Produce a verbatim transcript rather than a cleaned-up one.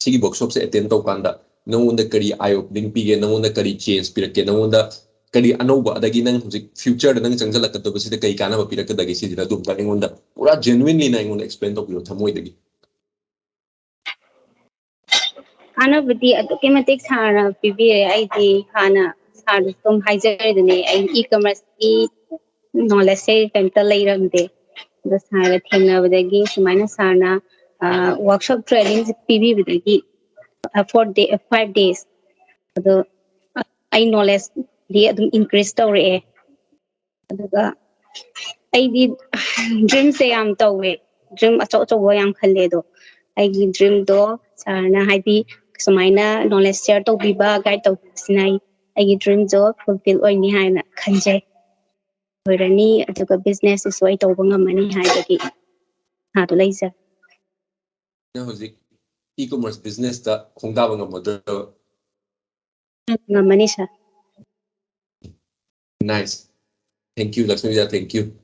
ꯁꯤꯒꯤ ꯋꯥꯔꯛꯁꯣꯞꯁꯦ ꯑꯦꯇꯦꯟ ꯇꯧꯀꯥꯟꯗ ꯅꯉꯣꯟꯗ ꯀꯔꯤ ꯑꯥꯏ ꯑꯣꯄꯅꯤꯡ ꯄꯤꯒꯦ, ꯅꯉꯣꯟꯗ ꯀꯔꯤ ꯆꯦꯟꯖ ꯄꯤꯔꯛꯀꯦ, ꯅꯉꯣꯟꯗ ꯀꯔꯤ ꯑꯅꯧꯕ, ꯑꯗꯒꯤ ꯅꯪ ꯍꯧꯖꯤꯛ ꯐ꯭ꯌꯨꯆꯔꯗ ꯅꯪ ꯆꯪꯁꯤꯜꯂꯛꯀꯗꯕꯁꯤꯗ ꯀꯔꯤ ꯀꯥꯟꯅꯕ ꯄꯤꯔꯛꯀꯗꯒꯦ, ꯁꯤꯁꯤꯅ ꯑꯗꯨꯝꯇ ꯑꯩꯉꯣꯟꯗ ꯄꯨꯔꯥ ꯖꯦꯅꯨꯏꯟꯂꯤ ꯅꯪ ꯑꯩꯉꯣꯟꯗ ꯑꯦꯛꯁꯄ꯭ꯂꯦꯟ ꯇꯧꯕꯤꯔꯣ ꯊꯃꯣꯏꯗꯒꯤ꯫ ꯀꯥꯟꯅꯕꯗꯤ ꯑꯗꯨꯛꯀꯤ ꯃꯇꯤꯛ ꯁꯥꯔꯅ ꯄꯤꯕꯤꯔꯦ꯫ ꯑꯩꯗꯤ ꯍꯥꯟꯅ ꯁꯥꯔꯗꯁꯨ ꯑꯗꯨꯝ ꯍꯥꯏꯖꯔꯦꯗꯅꯦ, ꯑꯩ ꯏ ꯀꯃꯔꯁꯀꯤ ꯅꯣꯂꯦꯖꯁꯦ ꯀꯩꯝꯇ ꯂꯩꯔꯝꯗꯦ꯫ ꯑꯗꯣ ꯁꯥꯔꯒ ꯊꯦꯡꯅꯕꯗꯒꯤ ꯁꯨꯃꯥꯏꯅ ꯁꯥꯔꯅ ꯋꯥꯔꯛꯁꯣꯞ ꯇ꯭ꯔꯦꯅꯤꯡ ꯄꯤꯕꯤꯕꯗꯒꯤ ꯐꯣꯔ ꯗꯦ ꯐꯥꯏꯚ ꯗꯦꯖ ꯑꯗꯣ ꯑꯩ ꯅꯣꯂꯦꯖꯗꯤ ꯑꯗꯨꯝ ꯏꯟꯀ꯭ꯔꯤꯖ ꯇꯧꯔꯛꯑꯦ꯫ ꯑꯗꯨꯒ ꯑꯩꯗꯤ ꯗ꯭ꯔꯤꯝꯁꯦ ꯌꯥꯝ ꯇꯧꯋꯦ, ꯗ꯭ꯔꯤꯝ ꯑꯆꯧ ꯑꯆꯧꯕ ꯌꯥꯝ ꯈꯜꯂꯦ꯫ ꯑꯗꯣ ꯑꯩꯒꯤ ꯗ꯭ꯔꯤꯝꯗꯣ ꯁꯥꯔꯅ ꯍꯥꯏꯗꯤ ꯁꯨꯃꯥꯏꯅ ꯅꯣꯂꯦꯖ ꯁꯤꯌꯔ ꯇꯧꯕꯤꯕ, ꯒꯥꯏꯗ ꯇꯧꯕꯤꯕꯁꯤꯅ ꯑꯩ ꯑꯩꯒꯤ ꯗ꯭ꯔꯤꯝꯗꯣ ꯐꯨꯜꯐꯤꯜ ꯑꯣꯏꯅꯤ ꯍꯥꯏꯅ ꯈꯟꯖꯩ꯫ ꯑꯣꯏꯔꯅꯤ, ꯑꯗꯨꯒ ꯕꯤꯖꯤꯅꯦꯁꯁꯤꯁꯨ ꯑꯩ ꯇꯧꯕ ꯉꯝꯃꯅꯤ ꯍꯥꯏꯕꯒꯤ ꯑꯥꯗꯣ ꯂꯩꯖꯩ꯫ ꯅꯪ ꯍꯧꯖꯤꯛ ꯏ ꯀꯃꯔꯁ ꯕꯤꯖꯤꯅꯦꯁꯇ ꯈꯣꯡꯗꯥꯕ ꯉꯝꯃꯗ꯭ꯔꯣ? ꯉꯝꯃꯅꯤ ꯁꯥꯔ꯫ Nice. Thank you, ꯂꯛꯁꯃꯤꯖꯥ, thank you.